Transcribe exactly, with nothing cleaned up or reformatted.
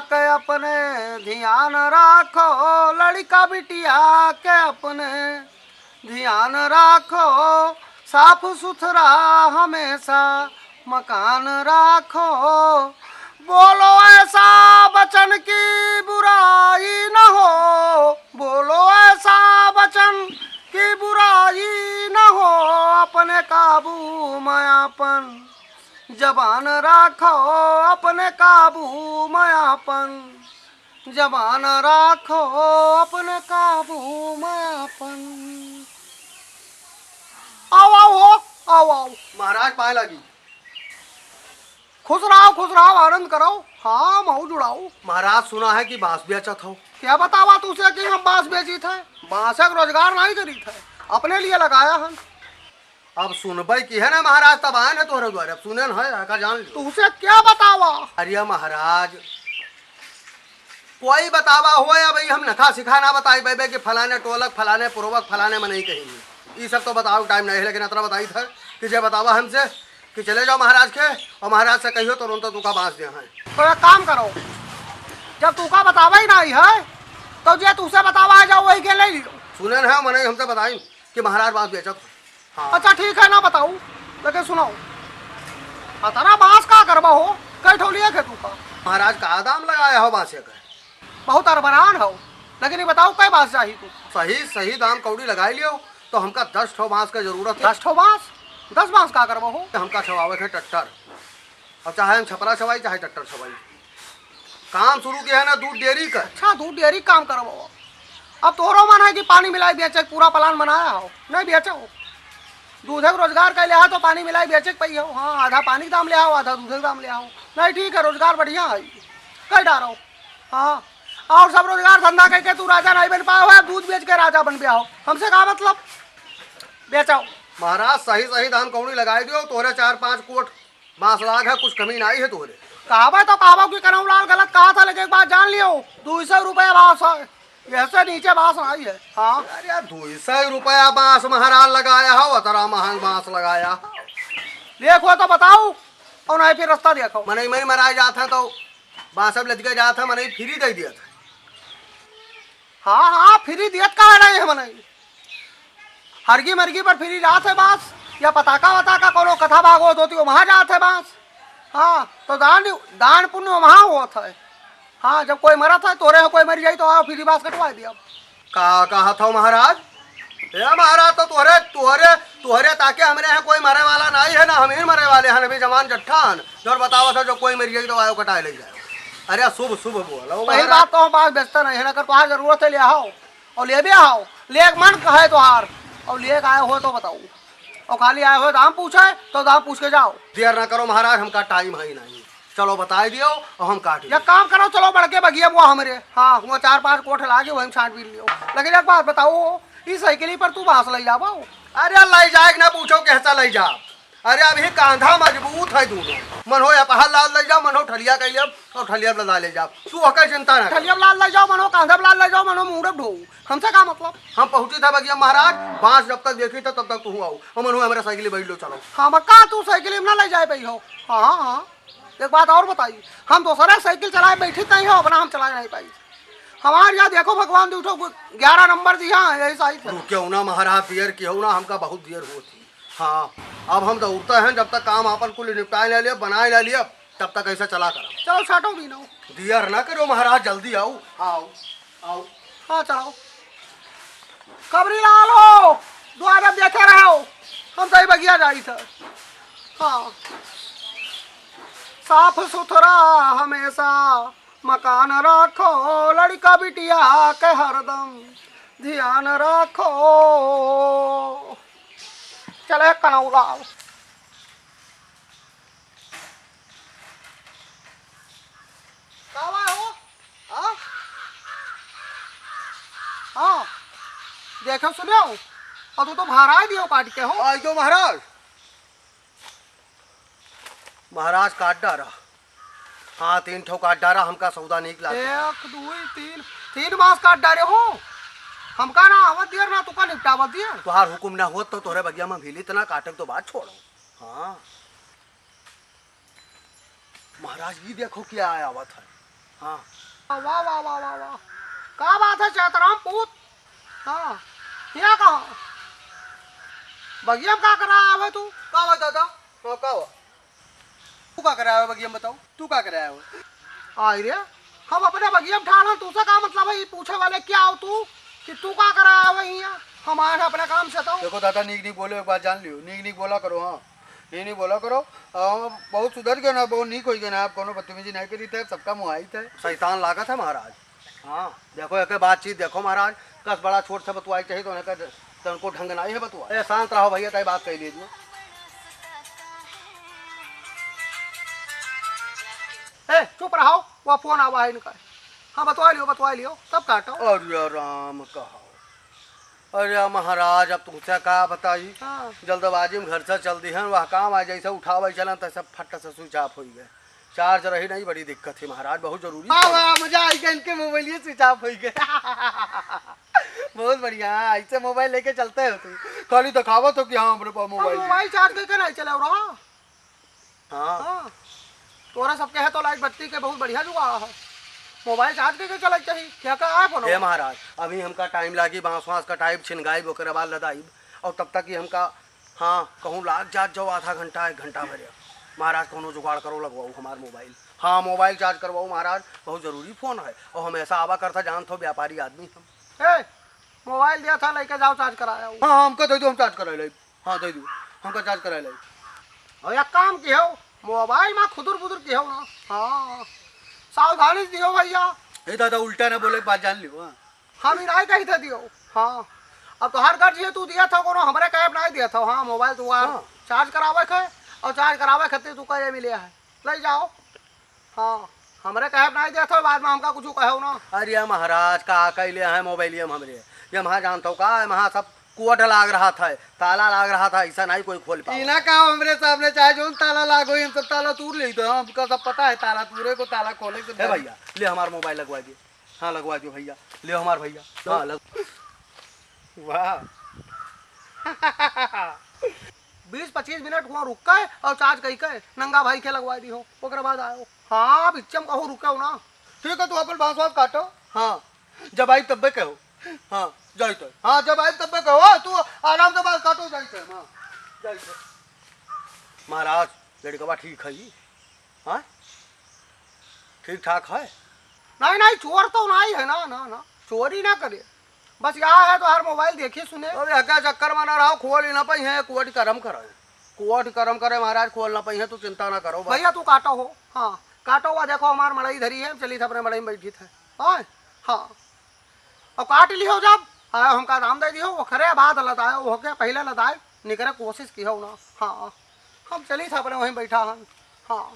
के अपने ध्यान राखो, लड़िका बिटिया के अपने ध्यान राखो, साफ सुथरा हमेशा मकान राखो। बोलो ऐसा वचन की बुराई न हो, बोलो ऐसा वचन की बुराई न हो, अपने काबू में आपन जबान राखो, अपने काबू में आपन जबान राखो, अपने काबू में आपन। आओ, आओ हो, आओ, आओ। महाराज, पाए लागी। खुश रहो, खुश रहो, आनंद करो। हाँ, मऊ जुड़ाओ। महाराज, सुना है कि बांस बेचत हो। क्या बतावा तुसे कि हम बांस बेचित है? बांस का रोजगार नहीं करीत है, अपने लिए लगाया हम। अब सुनबे की है ना महाराज, तब आए ना तोहरे द्वारे, अब सुने न है, का जान लो। तुसे क्या बतावा? अरे महाराज, कोई बतावा होए, अब ई हम नखा सिखा ना बताई पाइबे कि फलाने टोलक, फलाने पुरवक, फलाने मनई कहीं। ई सब तो बतावे के टाइम नहीं है, लेकिन अतना बताई था कि जे बतावा हमसे कि चले जाओ महाराज के और महाराज से कहियो तो तुरंत तुका बांस दे हैं। तो एक काम करो, जब तुका बतावा ही नहीं है, तो जे तुसे बतावा है, जाओ वही के ले लियो। सुने न है, मनई हमसे बताई कि महाराज बांस बेचत है। हाँ। अच्छा ठीक है, ना बताऊ, लेकिन सुनाओ, अतना बांस का करबा हो, कई ठो लिए खेतू का? महाराज, का दाम लगाया हो बांसे का? बहुत अरबरान हो, लेकिन ये बताओ, कै बांस चाही तू? सही, सही दाम कौड़ी लगाई लियो, तो हमका दस ठो बांस का जरूरत है। दस ठो बांस? दस बांस का करबा हो? हमका छवावे के ट्रैक्टर। अब चाहे हम छपरा छवाई, चाहे ट्रैक्टर छवाई। काम शुरू किया है ना दूध डेयरी का। अच्छा, दूध डेयरी काम करबो। अब तोहरो मन है कि पानी मिलाई बेचे के पूरा प्लान बनाया हो, नहीं बेचो। दूधे के रोजगार कर लिया हो तो पानी मिलाई बेचे के पई हो। हाँ, आधा पानी के दाम ले आओ, आधा दूधे के दाम ले आओ। नहीं, ठीक है, रोजगार बढ़िया है, कर डारो। हाँ, और सब रोजगार धंधा करके तू राजा नहीं बन पाया हो, दूध बेच के राजा बन गया हो, हमसे का मतलब? बेचो। महाराज, सही सही दाम कौड़ी लगाई दियो, तोहरे चार पांच कोठ बांस लाग है, कुछ कमी नहीं है तोहरे। कहबे तो कहबो कि कनऊ लाल गलत कहा था, लेकिन एक बात जान लियो, दो सौ रुपया बांस है, यहसे नीचे बांस नहीं है। हाँ। अरे, दो सौ रुपया बांस महाराज लगाया हो, अतरा महंग बांस लगाया। देखो तो बताओ, और नहीं फिर रास्ता देखो। मनई मरी मराए जात है तो बांस अब लदिके जात है, मनई फ्री दे दिया था। हाँ, हाँ, फ्री दियत का है नहीं है मनई। हरगी मरगी पर फ्री जात है बांस, या पताका वताका कोनो कथा भागवत होती, वहाँ जात है बांस। हाँ, तो दान, दान पुण्य वहाँ होत है। हाँ, जब कोई मरत है, तोरे यहाँ कोई मर जाई, तो आओ, फ्री बांस कटवा दिया। का कहत हो महाराज? ए महाराज, तो तोहरे, तोहरे, तोहरे ताके हमरे यहाँ कोई मरे वाला नहीं है, ना हम ही मरे वाले हैं, अभी जवान जट्ठा हैं। जौन बतावत हो, जो कोई मर जाई, तो आओ, कटाए ले जाओ। अरे, शुभ, शुभ बोलो पहली महाराज। बात तो हम बांस बेचता नहीं है, ना कर तोहार जरूरत है, ले आओ। और लेबे आओ, लेक मन कहे तोहार, और लेक आए हो तो बताऊ, और खाली आए हो दाम पूछे तो दाम पूछ के जाओ। देर ना करो महाराज, हमका टाइम है ही नहीं, चलो बताई दियो और हम काट या लें। काम करो, चलो बढ़ के बगिया बुआ हमरे, हाँ, वो चार पांच कोठ लागे, वही छाट पीट लियो। लेकिन एक बात बताओ, ई साइकिल पर तू बांस ले जाबो? अरे ले जाए के ना पूछो, कैसा ले जाब? अरे, अभी कांधा मजबूत है दोनों। मन हो अपहर लाद ले जाओ, मन हो ठलिया कह लिया और ठलिया लदा ले जाओ। तू ओकर चिंता ना कर। ठलिया लाद ले जाओ, मन हो कांधा लाद ले जाओ, मन हो मूड़े ढो। हमसे का मतलब? हम पहुंची था बगिया महाराज, बांस जब तक देखी था तब तक तू आओ। और मन हो हमारे साइकिल बैठ लो, चलो। हम का तू साइकिल में ना ले जाए पाई हो? हाँ, हाँ, हाँ। एक बात और बताई, हम दूसरा साइकिल चलाए बैठी नहीं हो, अपना हम चलाए नहीं पाई। हमारे यहाँ देखो भगवान दू ठो ग्यारह नंबर दिया है, यही साइकिल। रुक्यो ना महाराज, देर किहो ना, हमका बहुत देर होती। हाँ, अब हम दौड़ते हैं, जब तक काम आपन कुल निपटाए ले लिया, बनाए ले लिया, तब तक ऐसा चला करब। चलो, छाटो भी ना। दियर ना करो महाराज, जल्दी आओ, आओ, आओ। हाँ, चलाओ। कबरी लाल हो, दुआरे देखे रहो, हम सही बगिया जाई थे। हाँ, साफ सुथरा हमेशा मकान राखो, लड़िका बिटिया के हरदम ध्यान राखो। चले कनौला। का बा हो? हाँ? हाँ। देखो सुनो, और तू तो भराई दियो काट के हो। आई क्यों महाराज? महाराज काट डारा। हाँ, तीन ठो काट डारा, हमका सौदा नीक लागे। एक, दुई, तीन, तीन बांस काट डारे हो। हमका ना आवत दियर ना तुका निपटावत दियर। तुहार हुकुम ना होत तो तोहरे बगिया में भीली तना काटे के तो बात छोड़ो। हाँ। महाराज, ई देखो क्या आया आवत है। हाँ। वाह, वाह, वाह, वाह, वाह। का बात है, चैतराम पूत? हाँ, हियाँ कहाँ? बगिया में का करे आया है तू? का बात दादा? हाँ, का हुआ? तू का करे आया है बगिया में, बताओ? तू का करे आया है? आई रे, हम अपने बगिया में ठाड़ हन, तू से का मतलब है? ये पूछे वाले क्या हो तू कि तू का करे आया है हियाँ? हम आए हैं अपने काम से तो। देखो दादा, नीक नीक बोलो, एक बात जान लियो, नीक नीक बोला करो। हाँ, नीक नीक बोला करो। आ, बहुत सुधर गए ना, बहुत नीक हो गए ना, आप कोनो बदतमीजी नहीं करी थे, सबका मुआई थे। शैतान लागत है महाराज। हाँ, देखो, एके बातचीत देखो महाराज, कस बड़ा छोट से बतुआई चाहिए तो उनका, तो उनको ढंग नहीं है बतुआ। ए, शांत रहो भैया, ताई बात कह लीजिए। ए, चुप रहो, वो फोन आवा है इनका। हाँ, बतवा लियो, बतवा लियो, तब काटो। अरे राम कहो। अरे महाराज, अब तुमसे का बताई, हाँ। जल्दबाजी में घर से चल दिहन, वह काम आ जैसे उठावे चलन तैसे फट से स्विच ऑफ हो गए। चार्ज रही नहीं, बड़ी दिक्कत है महाराज, बहुत जरूरी वाह, फोन। वाह, मजा आई गया, इनके मोबाइल ये स्विच ऑफ हो गए। बहुत बढ़िया, हाँ, ऐसे मोबाइल लेके चलते हो तू। खाली दिखावत हो कि हाँ, हमरे पास अब मोबाइल है। मोबाइल चार्ज करके नहीं चले रहा। हाँ। हाँ। तोरा सबके है तो लाइट बत्ती के बहुत बढ़िया जुगाड़ है। मोबाइल चार्ज करके चलत चाही। क्या का है फोन? हे महाराज, अभी हमका टाइम लागी, बांस वांस कटाइब, छिनगाइब, ओकरे बाद लदाइब। और तब तक ही हमका, हाँ, कहूँ लाग जात जाओ आधा घंटा, एक घंटा भर। महाराज, कौनो जुगाड़ करो, लगवाओ हमार मोबाइल। हाँ, मोबाइल चार्ज करवाओ महाराज, बहुत जरूरी फोन है। और हमेशा आवा करता, जानत हो, व्यापारी आदमी हम। ए, मोबाइल दिया था, लेके जाओ, चार्ज कराया। हाँ, हमका दे दो, हम चार्ज करा ले। हाँ, दे दू, हमका चार्ज कराए लाई। और एक काम किहो, मोबाइल में खुदुर बुदुर किहो ना। हाँ, सावधानी से दिहो भैया। ए दादा, उल्टा ना बोले, बात जान लियो। हाँ। हम ही नहीं कही थे दिहो। हाँ, अब तोहार गर्ज है, तू दिया था कोनो, हमरे कैब नहीं दिया था। हाँ, मोबाइल तू हाँ। चार्ज करावे के, और चार्ज करावे खातिर तू कहे मिले है, ले जाओ। हाँ, हमरे कहे नहीं देत हो, बाद में हमका कुछ कहो ना। अरे महाराज, का कैले हैं मोबाइलिया में हमरे? ये वहाँ जानत हो का, वहाँ सब कोड लाग रहा था, ताला लाग रहा था, ऐसा नहीं कोई खोल पावा। इना का हमरे सामने चाहे जोन ताला लागो, हम सब ताला तूर ले तो, हमका सब पता है ताला तूरे को, ताला खोले से हे भैया, ले हमार मोबाइल लगवा दिए। हाँ, लगवा दियो भैया, ले हमार भैया। हाँ, लग- वाह। बीस पच्चीस मिनट हुआ रुक के और चार्ज कई के नंगा भाई के लगवा दी हो, ओकरे बाद आयो। हाँ, बिच्चम कहूँ रुके हो ना। ठीक है, तू अपन बांस वांस काटो। हाँ, जब आई तब्बे कहो। हाँ, जाई तो। हाँ, जब आई तब्बे कहो, तू आराम से बांस काटो, जाई तो। हाँ, जाई तो। महाराज, लड़कवा ठीक है? हाँ, ठीक ठाक है? नहीं, नहीं, चोर तो नहीं है ना, ना, ना, चोरी ना करे। बस यह है, तोहार मोबाइल देखी सुने। अब यह क्या चक्कर में ना रहो, खोल ही ना पाई है, कोर्ट करम करे, कोर्ट करम करे महाराज, खोल ना पाई है, तू चिंता ना करो बस। भैया, तू काटो हो, हाँ, काटो हुआ, देखो हमार मड़ई धरी है, हम चली थे अपने मड़ई में बैठी थे। हाँ, हाँ। अब काट लिहो जब, आयो हमका दाम दे दिहो, ओकरे बाद लदायो, ओके पहले लदाए, निकरे कोशिश किहो ना। हाँ, हम चली थे अपने वहीं बैठा हन। हाँ।